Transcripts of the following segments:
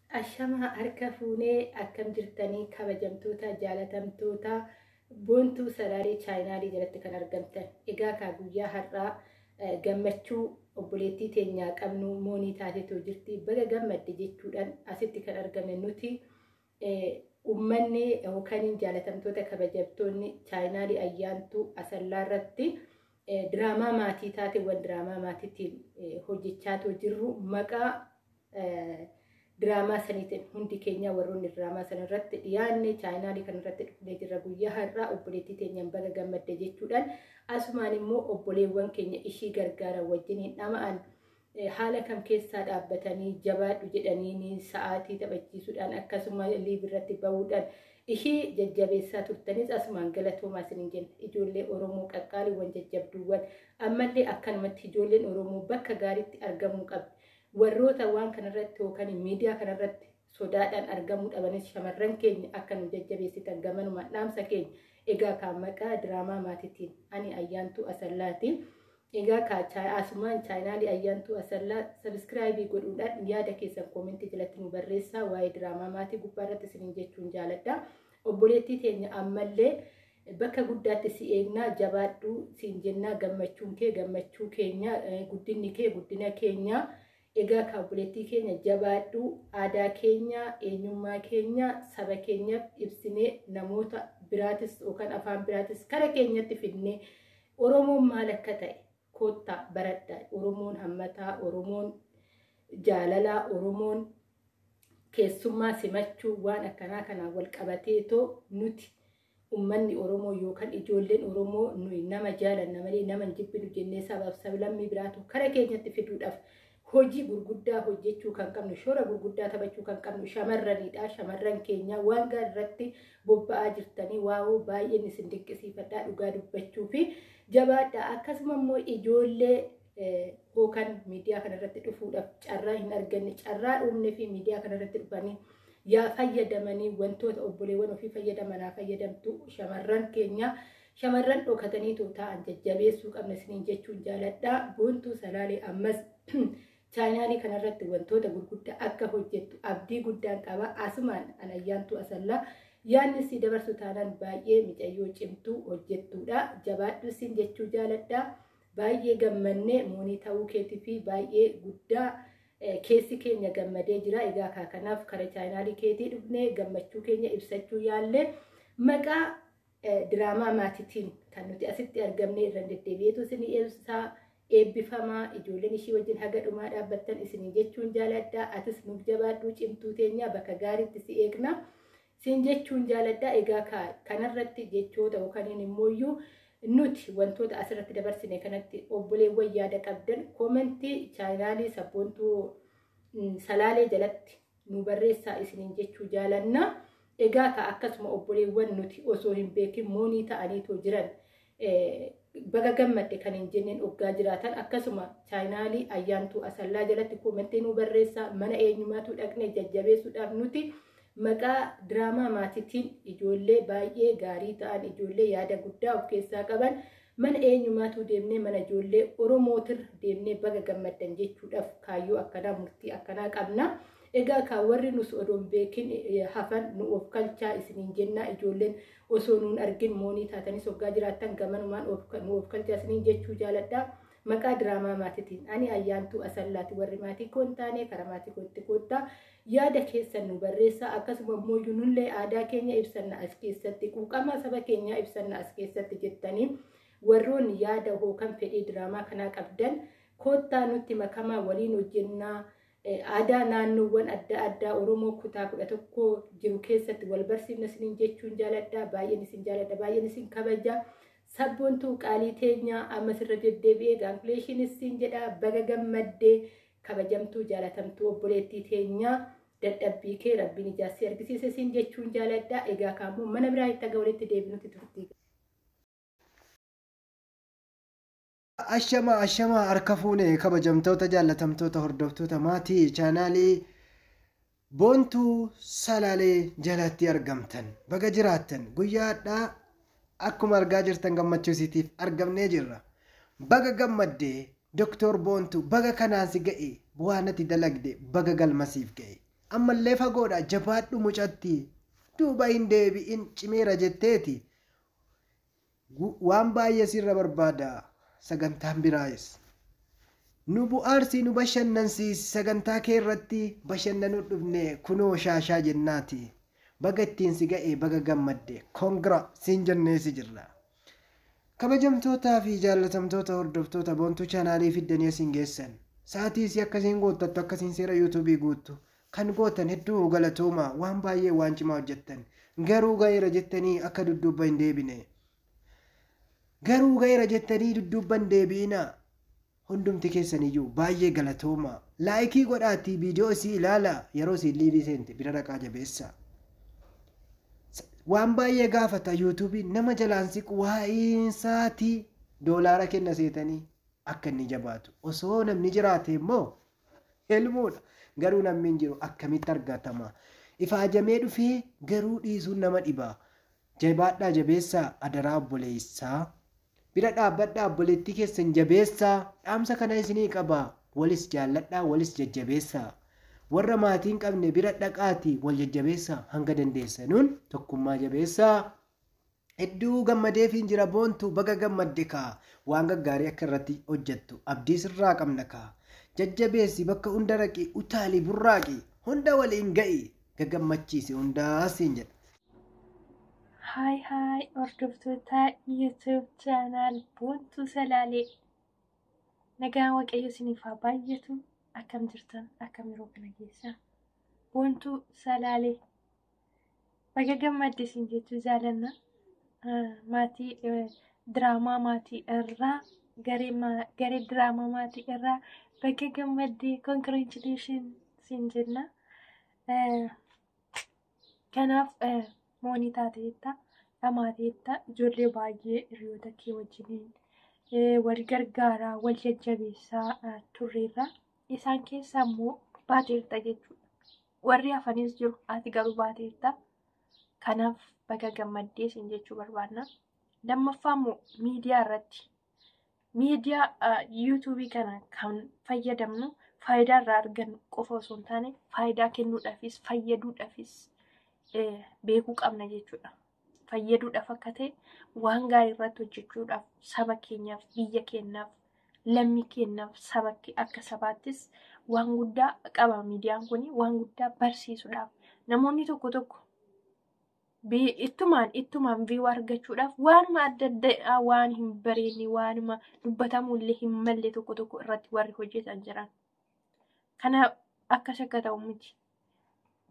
Ashamaa, harka fuunee, akkam jirtanii kabajamtoota, jaalatamtoota Boontuu Salaalee chaayinaalii jalatti kan argamtan? Egaa kaa guyyaa har'aa gammachuu obboleettii teenyaa qabnu moonii taateetoo jirti. Baga gammadde jechuudhaan asitti kan argame nuti uummanni yookaan jaalatamtoota, kabajamtoonni chaayinaalii Ayyaantuu Asallaa irratti diraamaa maatii, taateewwan diraamaa maatiitiin hojjechaatoo jirru, maqaa diraamaa saniitiin hundi keenya warroonni diraamaa sana irratti dhiyaanne chaayinaalii kana irratti dhufnee jirra. Guyyaa har'aa obboleettii teenyaan baga gammadde jechuudhaan, asumaan immoo obboleewwan keenya ishii gargaaran wajjiniin dhama'an, haala kam keessaa dhaabbatanii jabaadhu jedhanii sa'aatii taphachiisuudhaan, akkasuma live irratti bahuudhaan ishii jajjabeessaa turtanis asumaan galatoomaa isiniin jenna. Ijoollee Oromoo qaqqaaliiwwan, jajjabduuwwan, ammallee akkanumatti ijoolleen Oromoo bakka gaariitti argamuu qabdi. Warroota waan kanarratti yookaan miidiyaa kanarratti sodaadhaan argamuu dhabanis shamarran keenya akka nu jajjabeessitan gamanumaan dhaamsa keenya. Egaa kaan maqaa diraamaa maatiitiin ani Ayyaantuu Asallaati. Egaa kaa asumaan chaayinaalii Ayyaantuu Asallaa subscribe godhuudhaan yaada keessan comment jalatti nu barreessaa, waa'ee diraamaa maatii gubbaa irratti isiniin jechuun jaaladha. Obboleettii teenya, ammallee bakka guddaatti si eegnaa, jabaadhuu siin jennaa. Gammachuun kee gammachuu keenya, guddinni kee guddina keenya. Egaa kaa obboleettii keenya, jabaadhuu. Aadaa keenya, eenyummaa keenya saba keenyaaf ibsinee, namoota biraatis yookaan afaan biraatis kara keenyatti fidnee, Oromoon maal akka ta'e koottaa baradha. Oromoon hammataa, Oromoon jaalalaa, Oromoon keessummaa simachuu, waan akkanaa kanaan wal qabateetoo nuti ummanni Oromoo yookaan ijoolleen Oromoo nuyi nama jaalanna malee nama hin jibbinu jennee sabaaf sablammii biraatu kara keenyatti fiduudhaaf hojii gurguddaa hojjechuu kan qabnu, shoora gurguddaa taphachuu kan qabnu shamarranidha. Shamarran keenya waan gaarii irratti bobba'aa jirtanii, waa'oo baay'een isin dinqisiifadhaa dhugaa dubbachuu fi jabaadha. Akkasuma immoo ijoollee yookaan miidiyaa kanarratti dhufuudhaaf carraa hin arganne, carraa uumne fi miidiyaa kanarratti dhufanii yaa fayyadamanii, wantoota obboleewwan ofii fayyadamanaa fayyadamtu. Shamarran keenya, shamarran dhokataniitu ta'an jajjabeessuu qabna isiniin jechuun jaaladha. Boontuu Salaalee ammas chaayinaalii kanarratti wantoota gurguddaa akka hojjettu abdii guddaan qaba. Asumaan an Ayyaantuu Asallaa yaadni si dabarsu taanaan, baay'ee micayyoo cimtuu hojjettuudha. Jabaadhu siin jechuu jaaladha. Baay'ee gammannee moonii ta'uu keetii fi baay'ee guddaa keessi keenya gammadee jira. Egaa kanaaf kara chaayinaalii keetii dhufnee gammachuu keenya ibsachuu yaallee, maqaa diraamaa maatiitiin kan nuti asitti argamne irra deddeebi'eetu isinii ibsaa. Eebbifamaa, ijoolleen ishii wajjin haga dhumaa dhaabbattan isinii jechuun jaaladha. Atis nuuf jabaadhuu, cimtuu teenya, bakka gaariitti si eegna siin jechuun jaaladha. Egaa kanarratti jechoota yookaan immooyyuu nuti wantoota asirratti dabarsine kanatti obboleewwan yaada qabdan comment chaayinaalii Sabboontuu Salaalee jalatti nu barreessaa isiniin jechuu jaalanna. Egaa ka akkasuma obboleewwan nuti osoo hin beekin moonii ta'aniitoo jiran, baga gammadde kan hin jenneen oggaa jiraatan, akkasuma chaayinaalii Ayyaantuu Asallaa jalatti comment nu barreessaa. Mana eenyumaatu dhaqnee jajjabeessuudhaaf nuti maqaa diraamaa maatiitiin ijoollee baay'ee gaarii ta'an, ijoollee yaada guddaa of keessaa qaban, mana eenyumaatu deemnee, mana ijoollee Oromootirra deemnee baga gammaddan jechuudhaaf kaayyoo akkanaa, murtii akkanaa qabna. Egaa kaa warri nus odoo hin beekin hafan nu of kalchaa isiniin jennaa. Ijoolleen osoo nuun argin moonii taatanis hoggaa jiraattan gamanumaan nu of kalchaa isiniin jechuu jaaladha. Maqaa diraamaa maatiitiin ani Ayyaantuu Asallaati. Warri maatii koo hin taane karaa maatii kootti koottaa, yaada keessan nu barreessaa. Akkasuma immoo nullee aadaa keenya ibsanna as keessatti, quuqama saba keenyaa ibsanna as keessatti jettanii warroonni yaada hookan fedhii diraamaa kanaa qabdan koottaa nutti makamaa, waliin hojjennaa. Aadaa naannoowwan adda addaa Oromoo kutaa 11 jiru keessatti wal barsiifna isiniin jechuun jaaladha. Baay'een isin jaaladha, baay'een isin kabaja. Sabboontuu qaalii teenyaa, ammas irra deddeebi'ee congratulations siin jedha. Baga gammaddee, kabajamtuu, jaalatamtuu obboleettii teenyaa, dadhabbii kee Rabbiin ijaarsee argisiise siin jechuun jaaladha. Egaa kaammoo mana biraa itti aga walitti deebinutti turtii. Ashama, ashama, harka fuune, kabajamtoota, jaallatamtoota hordoftoota maatii chaanaalii Boontuu Salaalee jalatti argamtan, baga jiraattan. Guyyaa har'aa akkuma argaa jirtan gammachuu isiitiif argamnee jirra. Baga gammaddee Doktor Boontuu, baga kanaan si ga'e, waan ati dalagde baga galmasiif ga'e. Ammallee fagoodha, jabaadhu mucatti. Duuba hin deebi'in, cimeera jetteeti. Waan baay'ee sirra barbaada sagantaan biraayis. Nu bu'aarsii, nu bashannansiisi, sagantaa kee irratti bashannanuu dhufne kunoo shaashaa jennaati. Baga ittiin si ga'e, baga gammadde, congra siin jenneesi jirra. Kabajamtootaa fi jaallatamtoota hordoftoota Boontuu chaanaalii fiddanii asiin geessan. Sa'aatii isii akkasiin guuttattu, akkasiin seera yuutuubii guuttu. Kan gootan hedduu galatooma, waan baay'ee waan cimaa hojjettan. Garuu ga'eera jettanii akka dudduubba hin deebine. Garuu ga'eera jettanii dudduubba hin deebi'ina. Hundumti keessaniyyuu baay'ee galatooma. Like godhaatii viidiyoo isii ilaala, yeroo isiin live seente bira dhaqaa jabeessa. Waan baay'ee gaafata yuutuubiin, nama jalaan siqu waa'een sa'aatii doolaara kenna seetanii akka inni jabaatu. Osoo namni jiraate immoo helmuudha. Garuu namni hin jiru, akkamitti argatama? Ifaajamee dhufee garuu dhiisuun nama dhiba. Jabaadhaa, jabeessaa, adaraa obboleessaa. Bira dhaabbadhaa, obboleettii keessan jabeessaa. Dhaamsa kana isinii qaba. Walis jaalladhaa, walis jajjabeessaa. Warra maatii hin qabne bira dhaqaatii wal jajjabeessaa, hanga dandeessanuun tokkummaa jabeessaa. Hedduu gammadeefiin jira. Boontu, baga gammadde kaa, waan gaggaarii akka irratti hojjettu abdii sirraa qabna kaa. Jajjabeessi, bakka hunda raqi, utaali, burraaqi, hunda waliin ga'i, gagammachiisi hundaa siin jedha. Hi hi, hordoftoota YouTube channel Boontuu Salaalee. Nagaan Waaqayyo isiniif haa baay'atu. Akkam jirtan? Akkam yeroo kana keessa? Boontuu Salaalee. Baga gammadde isin jechuu jaalanna. Maatii diraamaa maatii irraa, garee diraamaa maatii irraa baga gammadde, congratulation siin jenna. Kanaaf moonii taateetta, dhamaateetta, ijoollee baay'ee hiriyoota kee wajjiniin wal gargaaraa, wal jajjabeessaa turreerra. Isaan keessaa immoo baateerta jechuudha. Warri hafanis jiru, ati garuu baateerta. Kanaaf baga gammaddee siin jechuu barbaanna. Lammaffaa immoo miidiyaa irratti, miidiyaa yuutuubii kana kan fayyadamnu faayidaa irraa argannu qofa osoo hin taane, faayidaa kennuudhaafis fayyaduudhaafis beekuu qabna jechuudha. Fayyaduudhaaf akka ta'e, waan gaarii irratti hojjechuudhaaf, saba keenyaaf, biyya keenyaaf, lammii keenyaaf, saba akka sabaattis waan guddaa qaba miidiyaan kun, waan guddaa barsiisuudhaaf. Namoonni tokko tokko ittumaan ittumaan view argachuudhaaf waanuma adda addaa, waan hin bareedne, waanuma dubbatamuu illee hin malle tokko tokko irratti warri hojjetan jiran. Kana akkas akka ta'u miti.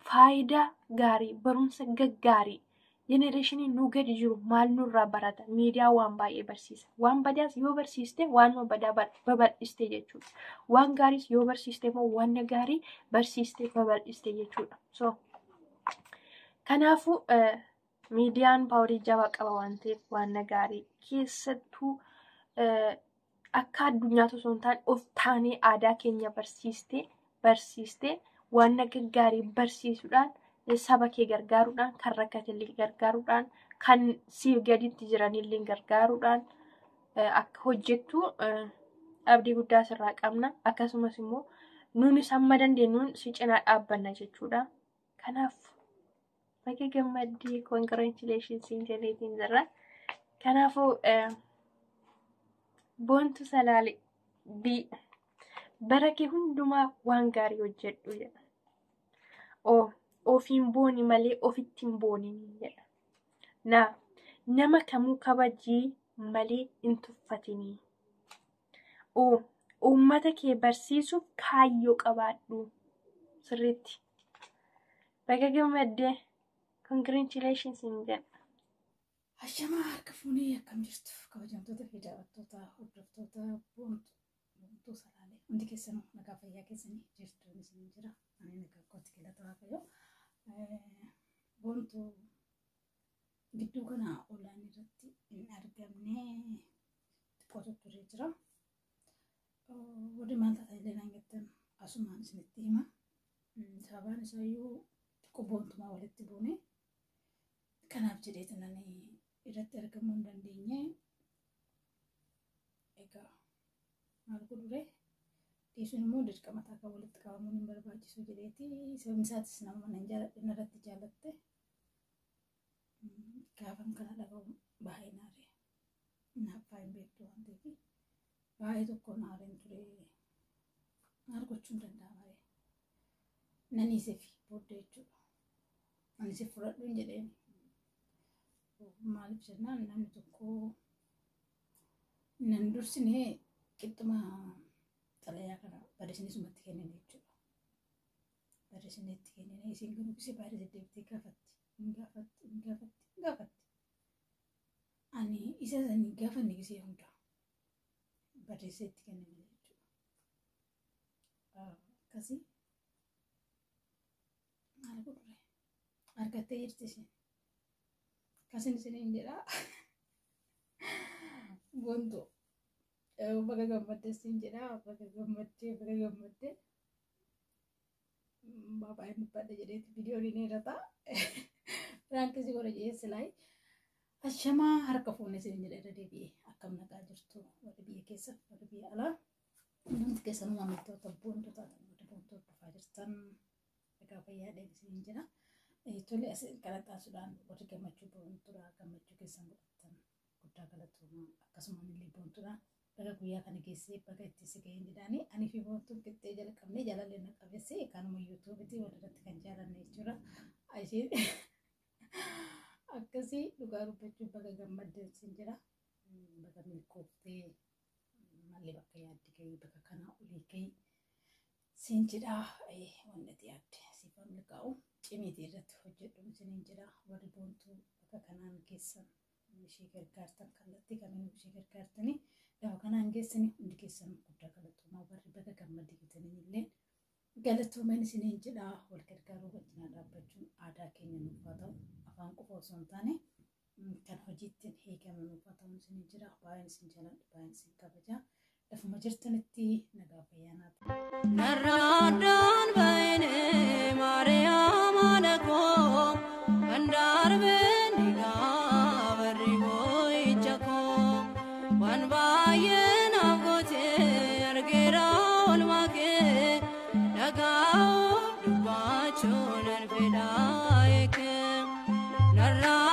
Faayidaa gaarii, barumsa gaggaarii, generation nu gadi jiru maal nurraa barata? Miidiyaa waan baay'ee barsiisa. Waan badaas yoo barsiiste waanuma badaa babal'iste jechuudha. Waan gaariis yoo barsiiste immoo waan gaarii barsiiste, babal'iste jechuudha. So kanaafuu miidiyaan power jabaa qaba waan ta'eef, waan gaarii keessattuu akka addunyaatti osoo hin taane of taanee aadaa keenya barsiistee barsiistee, waan gaggaarii barsiisuudhaan, saba kee gargaaruudhaan, kan rakkatellee gargaaruudhaan, kan siif gaditti jiranillee gargaaruudhaan akka hojjettu abdii guddaa sirraa qabna. Akkasumas immoo nuunis hamma dandeenyuun si cinaa dhaabbanna jechuudha. Kanaaf baga gammaddee, congratulations siin jedheetiin jirra. Kanaafuu Boontu Salaalee B, bara kee hundumaa waan gaarii hojjedhu jedha. O, ofiin booni malee ofitti hin boonin jedha. Na, nama kamuu kabajii malee hin tuffatinii. U, uummata kee barsiisuuf kaayyoo qabaadhu. Sirriitti. Baga gammaddee, congratulations hin jedha. Ashamaa, harka fuunee, akkam jirtu kabajamtoota fi daawwattoota hordoftoota Boontuu Salaalee? Hundi keessanuu nagaa fayyaa keessanii jirtu isin jira. Ani nagaa kootti, galata Waaqayyo. Boontuu, gidduu kana online irratti hin argamne, xiqqoo turee jira. Warri maal taata illee naan jettan asumaan isinitti hima. Sababaan isaayyuu xiqqoo boontumaa walitti buune. Kanaaf jedhee tanani irratti argamuu hin dandeenye. Egaa maal godhure, Dhiisuun immoo dirqama ta'a kan walitti qabamuun hin barbaachisu jedheeti. Sababni isaatis nama nan jaaladhe narratti jaalatte. Gaafan kana dhaga'u baay'ee naare. Naaffaa hin beektu waan ta'eef baay'ee tokko naareen ture. Maal gochuun danda'ama ree? Nan hiiseef booddee jechuudha. Ani si fudhadhuun jedheen. Maaliif jennaan namni tokko nan dursinee qixxuma xalayaa kana barreessinee sumatti kennine jechuudha. Barreessinee itti kennine isiin garuu gisee baay'ee deddeebitee gaafatti. Hin gaafatti, hin gaafatti, hin gaafatti. Ani isa sanii gaafanne gisee hunda barreessee itti kenne malee jechuudha. Akkasii maal godhure argattee jirti isheen. Akkasin isiniin jedha. Boontuu baga gammaddee siin jedha. Baga gammaddee, baga gammaddee. Baay'een dubbadha jedheeti viidiyoon ni dheerata. Piraankii si godha jedhee silaayi. Ashamaa harka fuunee isin jedha irra deebi'ee akkam nagaa jirtu warri biyya keessa warri biyya alaa. Hundumti keessanuu maamiltoota boontuu taatan warri boontuu hordofaa jirtan nagaa fayyaa dheebisee jira. Tole as qaraxaasuudhaan warri gammachuu boontuudha gammachuu keessan godhattan guddaa galatoomaa akkasuma illee boontuudha. Baga guyyaa kana geessee baga itti si ga'een jedhaanii ani fi boontuun qixxee jalqabnee jaalallee na qabeessee kanuma yuutuubitii walirratti kan jaalanne jechuudha. Isheen akkasii dhugaa dubbachuun baga gammaddeen siin jira. Baga milkooftee malli bakka yaaddi ga'ii bakka kanaa olii ga'ii siin jedha. Wanni ati yaadde siif haa milkaa'u. Cimiitii irratti hojjedhu isiniin jedha. Warri boontuu bakka kanaan geessan ishee gargaartan kallattii kamiinuu ishee gargaartanii lafa kanaan geessanii hundi keessan guddaa galatoomaa warri baga gammadde jettaniin illee galatoomaan isiniin jedha. Wal gargaaruu wal cinaa dhaabbachuun aadaa keenya nuuf haa ta'u. Afaan qofa osoo hin taane kan hojiitti hiikamu nuuf haa ta'u isiniin jedha. Baay'een isin jaaladha, baay'een isin kabaja. Lafuma jirtanitti nagaa fayyaa naa ta'a. Narraadhaan baay'ine Maariyaam haadha koo kan darbeen dhiigaa barri boo'icha koo waan baay'ee naaf gootee argeera oolmaa kee dhagaa'uuf dubbachuu nan fedhaa eekee. Narraa